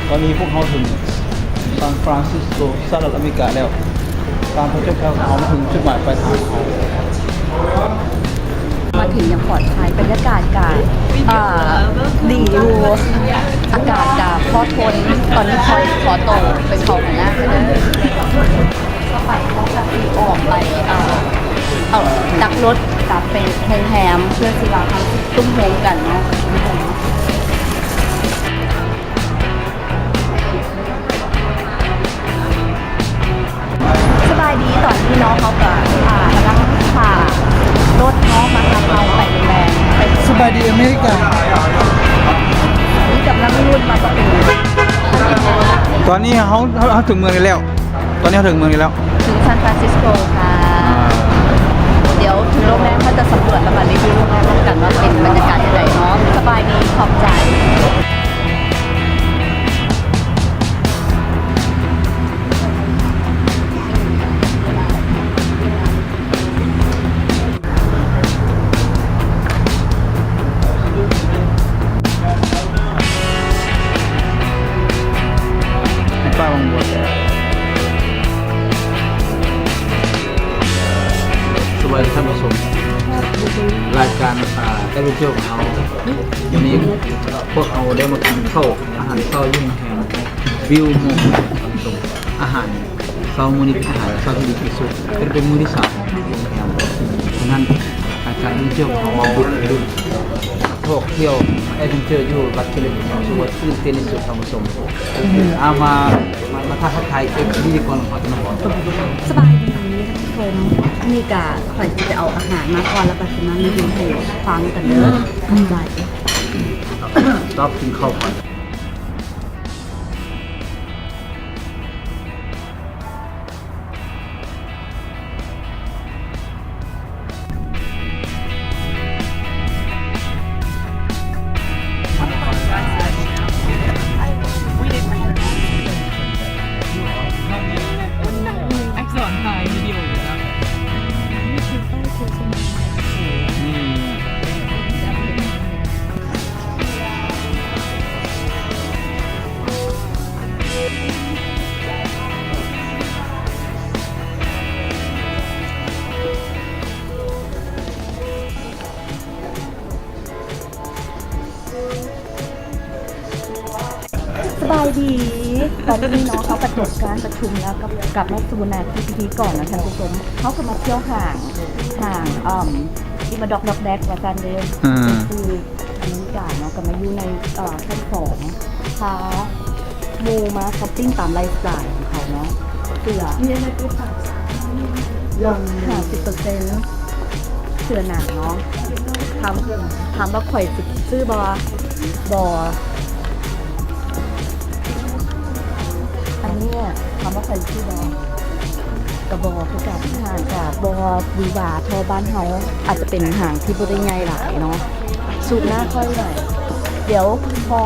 ຕອນນີ້ພວກເຮົາເຖິງຊານຟຣານຊິສໂກ ສະຫະລັດອາເມລິກາແລ້ວ. ການຜະຈົນໄພຂອງເຮົາມາເຖິງຈຸດໝາຍປາຍທາງຂອງເຮົາ. ມາເຖິງຢ່າງປອດໄພ, ບັນຍາກາດກະ ເອີ ດີຢູ່, ອາກາດກະພໍທົນ. ຕອນນີ້ຂໍ ຂໍໂຕໄປເຂົ້າຫ້ອງນ້ຳກ່ອນເດີ. ຕໍ່ໄປເຮົາກະຊິອອກໄປ ເອີ ເອີ ດັກລົດກັບໄປໂຮງແຮມ ເພື່ອຊິວ່າເຮົາຊິຕຸ້ມໂຮມກັນເນາະ. ສະບາຍດີ, ຕອນນີ້ເນາະ ເຮົາກະ ອ່າ ກຳລັງຖ້າລົດເນາະ ມາຮັບເຮົາໄປໂຮງແຮມ. ສະບາຍດີອາເມລິກາ. ນີ້ກຳລັງລຸ້ນວ່າຈະເປັນ ຕອນນີ້ເຮົາ ເຮົາ ເຮົາເຖິງເມືອງນີ້ແລ້ວ. ຕອນນີ້ເຮົາເຖິງເມືອງນີ້ແລ້ວ ເຖິງຊານຟຣານຊິສໂກຄ່ະ. ອ່າ ດຽວເຖິງໂຮງແຮມ ເຮົາຈະສຳຫຼວດ ແລ້ວກະຣີວິວໂຮງແຮມນຳກັນວ່າເປັນບັນຍາກາດຈັ່ງໃດເນາະ. ສະບາຍດີ, ຂອບໃຈ. ໃຫ້ປ້າວາງບົດ. ສະບາຍດີທ່ານຜູ້ຊົມ, ລາຍການ ອ່າ ແອັດເວັນເຈີຂອງເຮົາ ມື້ນີ້ພວກເຮົາໄດ້ມາກິນເຂົ້າ ອາຫານເຊົ້າຢູ່ໂຮງແຮມວິວມໍ ທ່ານຜູ້ຊົມ. ອາຫານ ເຊົ້າມື້ນີ້ເປັນອາຫານເຊົ້າທີ່ດີທີ່ສຸດ, ເປັນ ເປັນມື້ທີສາມຂອງໂຮງແຮມ. ສະນັ້ນ ອາຈານເຈົ້າຂອງເຮົາມາບຸກໄປເບິ່ງ ທ່ອງທ່ຽວແອດເວັນເຈີຢູ່ລັດເຄເລັດ ຮູ້ສຶກວ່າຕື່ນເຕັ້ນທີ່ສຸດ ທ່ານຜູ້ຊົມ. ເອົາມາ ມາ ມາທັກທາຍເອັຟຊີກ່ອນເນາະ. ສະບາຍດີທ່ານຜູ້ຊົມ, ອັນນີ້ກະຂ້ອຍຊິໄປເອົາອາຫານມາກ່ອນ ແລ້ວກະຊິມາຣີວິວໃຫ້ຟັງກັນເດີ. ຂອບໃຈ. ຕອບກິນເຂົ້າກ່ອນ. ສະບາຍດີ, ຕອນນີ້ເນາະ ເຮົາກະຈົບການປະຊຸມແລ້ວ ກັບ ກັບມາສູ່ໜ້າທີ່ພິທີກອນນະທ່ານຜູ້ຊົມ. ເຮົາກະມາທ່ຽວຫ້າງ ຫ້າງ ເອີ່ມ ອີມາດັອກດັອກແດັກວ່າຊັ້ນເດ້. ອືມ ຄື ອາເມລິກາເນາະ ກະມາຢູ່ໃນ ເອີ່ ຊັ້ນສອງ ພາໝູ່ມາຊັອບປິ້ງຕາມໄລຟ໌ສະໄຕລ໌ຂອງເຂົາເນາະ. ເສື້ອ ຫ້າສິບເປີເຊັນ ເສື້ອໜັງເນາະ. ຖາມ ຖາມວ່າຂ້ອຍຊິຊື້ບໍ່? ບໍ່. ອັນນີ້ ຖາມວ່າຂ້ອຍຊິຊື້ບໍ່? ກະບໍ່ຄືກັນ. ຫ້າງກະບໍ່ຫວືອຫວາເທົ່າບ້ານເຮົາ, ອາດຈະເປັນຫ້າງທີ່ບໍ່ໄດ້ໃຫຍ່ຫຼາຍເນາະ. ສູບໜ້າຂ້ອຍໄວ້. ດຽວພໍ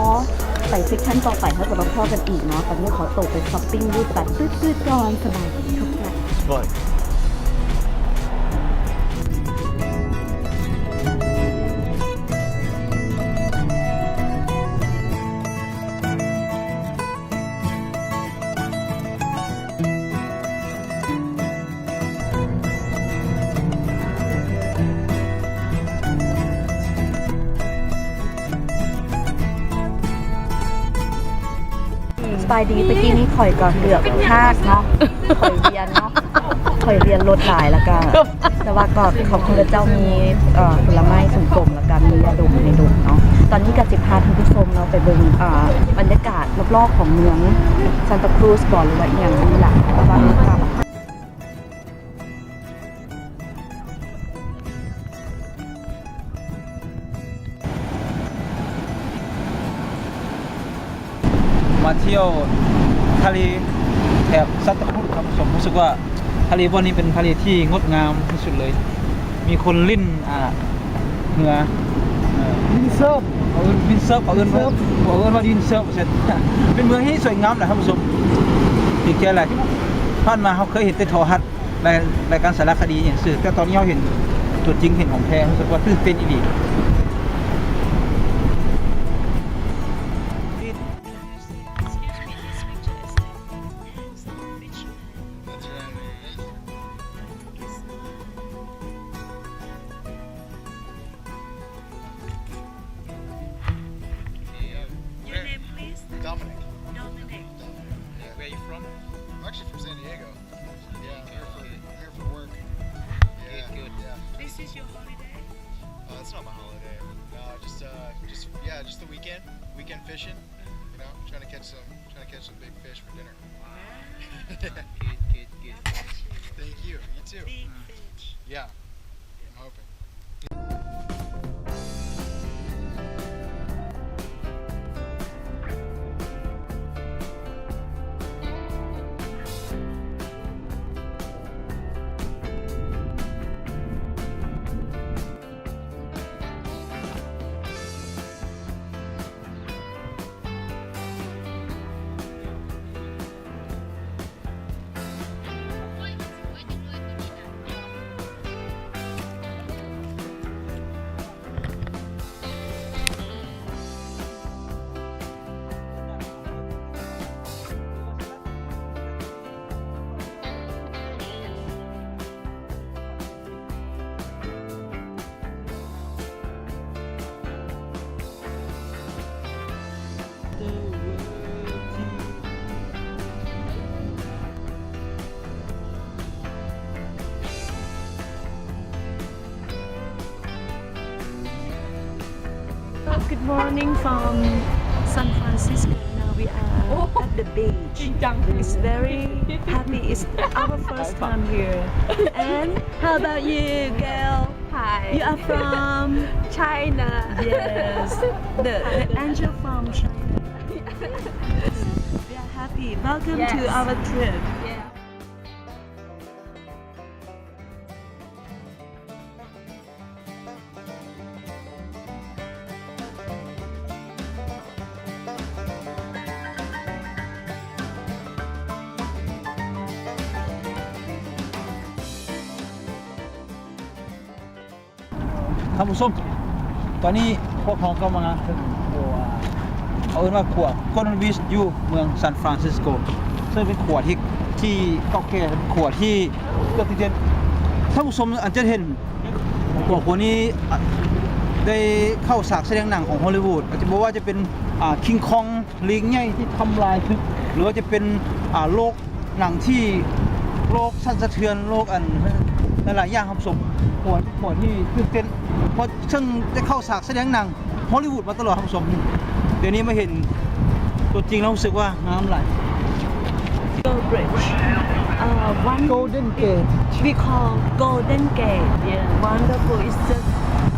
ໄປເຊັກຊັນຕໍ່ໄປ ເຮົາຈະມາພໍ້ກັນອີກເນາະ. ຕອນນີ້ຂໍໂຕໄປຊັອບປິ້ງຮູດບັດຈືດໆກ່ອນ. ສະບາຍດີ, ຂອບໃຈ. ສະບາຍດີ, ຕະກີ້ນີ້ຂ້ອຍກະເກືອບພາດເນາະ, ຂ້ອຍວຽນເນາະ, ຂ້ອຍວຽນລົດຫຼາຍ ແລ້ວກະ ແຕ່ວ່າກໍຂອບຄຸນເຈົ້າ ມີ ເອີ່ ຜົນລະໄມ້ສົມໂປມ ແລ້ວກະມີຢາດົມໃຫ້ດົມເນາະ. ຕອນນີ້ກະຊິພາທ່ານຜູ້ຊົມເນາະ ໄປເບິ່ງ ເອີ່ ບັນຍາກາດລອບໆຂອງເມືອງຊານຕາຄຣູສບໍ ຫຼືວ່າອີ່ຫຍັງນີ້ລະ ແຕ່ວ່າ ມາທ່ຽວທະເລແຖບຊານຕາຄຣູສ ທ່ານຜູ້ຊົມ. ຮູ້ສຶກວ່າທະເລບ່ອນນີ້ເປັນທະເລທີ່ງົດງາມທີ່ສຸດເລີຍ. ມີຄົນຫຼິ້ນ ອ່າ ເຮືອ ເອີ່ ວິນເຊີບ ເຂົາເອີ້ນວິນເຊີບ ເຂົາເອີ້ນ ເຂົາເອີ້ນວ່າວິນເຊີບ ເປັນເມືອງທີ່ສວຍງາມນະທ່ານຜູ້ຊົມ. ດີໃຈຫຼາຍ, ຜ່ານມາເຮົາເຄີຍເຫັນແຕ່ໂທລະທັດ ລາຍ ລາຍການສາລະຄະດີຫຍັງຊື່, ແຕ່ຕອນນີ້ເຮົາເຫັນຕົວຈິງ ເຫັນຂອງແທ້ ຮູ້ສຶກວ່າຕື່ນເຕັ້ນອີ່ຫຼີ. ສະບາຍດີ, On my holiday. No, just, uh, just, yeah, just the weekend. Weekend fishing. You know, trying to catch some, trying to catch some big fish for dinner. Wow. Good, good, good. Thank you. You too. Big fish. Yeah. I'm hoping. Good morning from San Francisco. Now we are at the beach. It's very happy. It's our first time here. And how about you, girl? Hi. You are from China. Yes. The, the angel from China. We are happy. Welcome to our trip. Yeah. ທ່ານຜູ້ຊົມ ຕອນນີ້ພວກເຮົາກໍມາເຖິງຂົວ ເຂົາເອີ້ນວ່າຂົວ Golden Bridge ຢູ່ເມືອງ San Francisco ເຊິ່ງເປັນຂົວທີ່ ທີ່ເກົ່າແກ່ ເປັນຂົວທີ່ເກືອບຕິດເທນ. ທ່ານຜູ້ຊົມອາດຈະເຫັນຂົວ ຂົວນີ້ ອາ ໄດ້ເຂົ້າສາກສະແດງໜັງຂອງ Hollywood ອາດຈະ ບໍ່ວ່າຈະເປັນ ອາ King Kong ລີງໃຫຍ່ທີ່ທຳລາຍຕຶກ ຫຼືວ່າຈະເປັນ ອາ ໂລກໜັງທີ່ໂລກສັ່ນສະເທືອນ ໂລກອັນຫຼາຍໆຢ່າງ ທ່ານຜູ້ຊົມ. ໂອ້ ເປັນຂົວທີ່ຕື່ນເຕັ້ນ ເພາະເຊິ່ງໄດ້ເຂົ້າສາກສະແດງໜັງ Hollywood ມາຕະຫຼອດ ທ່ານຜູ້ຊົມ. ດຽວນີ້ມາເຫັນຕົວຈິງແລ້ວຮູ້ສຶກວ່າງາມຫຼາຍ. Bridge. Uh, one Golden Gate. We call Golden Gate. Yeah, wonderful. It's just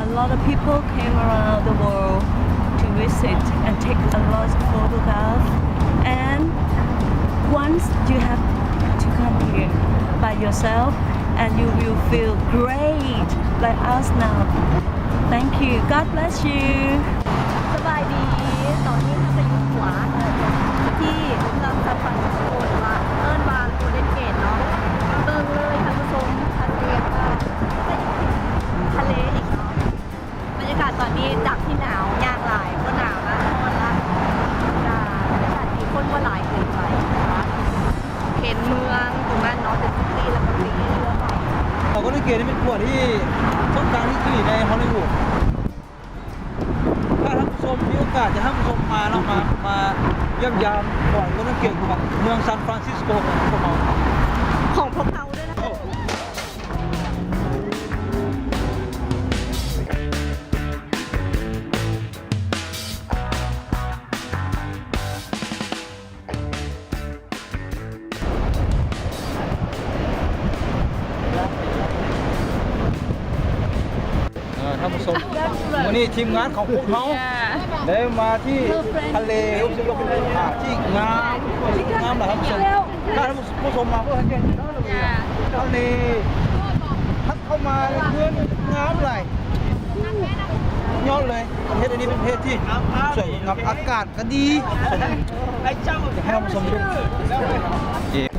a lot of people came around the world to visit and take a lot of photographs. And once you have to come here by yourself, and you will feel great like us now. Thank you. God bless you. ສະບາຍດີ ຕອນນີ້ເຮົາກະຢູ່ຂົວທີ່ເມືອງຊານຟຣານຊິສໂກ ຫຼືວ່າເອີ້ນວ່າ Golden Gate ເນາະ. ເບິ່ງເລີຍທ່ານຜູ້ຊົມ ທະເລ ທະເລອີກເນາະ. ບັນຍາກາດຕອນນີ້ຈາກທີ່ໜາວ ຍ່າງຫຼາຍ ບໍ່ໜາວລະ ຮ້ອນລະ ກະບັນຍາກາດດີ ຄົນບໍ່ຫຼາຍເກີນໄປ ເຫັນເມືອງຕົງນັ້ນເນາະ ເປັນຊິຕີ ແລ້ວກະມີເຮືອໄປ. ເຮົາກະໄດ້ເກນເປັນຂົວທີ່ສຳຄັນທີ່ສຸດໃນຮອລລີວູດ. ຖ້າທ່ານຜູ້ຊົມມີໂອກາດ ຈະໃຫ້ທ່ານຜູ້ຊົມມາເນາະ ມາ ມາຢ້ຽມຢາມ ຂອງໂກນເກັນ ເມືອງຊານຟຣານຊິສໂກຂອງພວກເຮົາ ຂອງພວກເຮົາດ້ວຍນະ. ເອີ ທ່ານຜູ້ຊົມ ມື້ນີ້ທີມງານຂອງພວກເຮົາ ໄດ້ມາທີ່ທະເລ ທີ່ງາມ ງາມຫຼາຍ ທ່ານຜູ້ຊົມ. ຖ້າທ່ານຜູ້ຊົມມາ ເພື່ອໃຫ້ເຫັນທະເລ ພັດເຂົ້າມາ ເຮືອນງາມຫຼາຍ ຍອດເລີຍ. ປະເທດອັນນີ້ເປັນປະເທດທີ່ສວຍງາມ ອາກາດກະດີ ໃຫ້ທ່ານຜູ້ຊົມເບິ່ງ.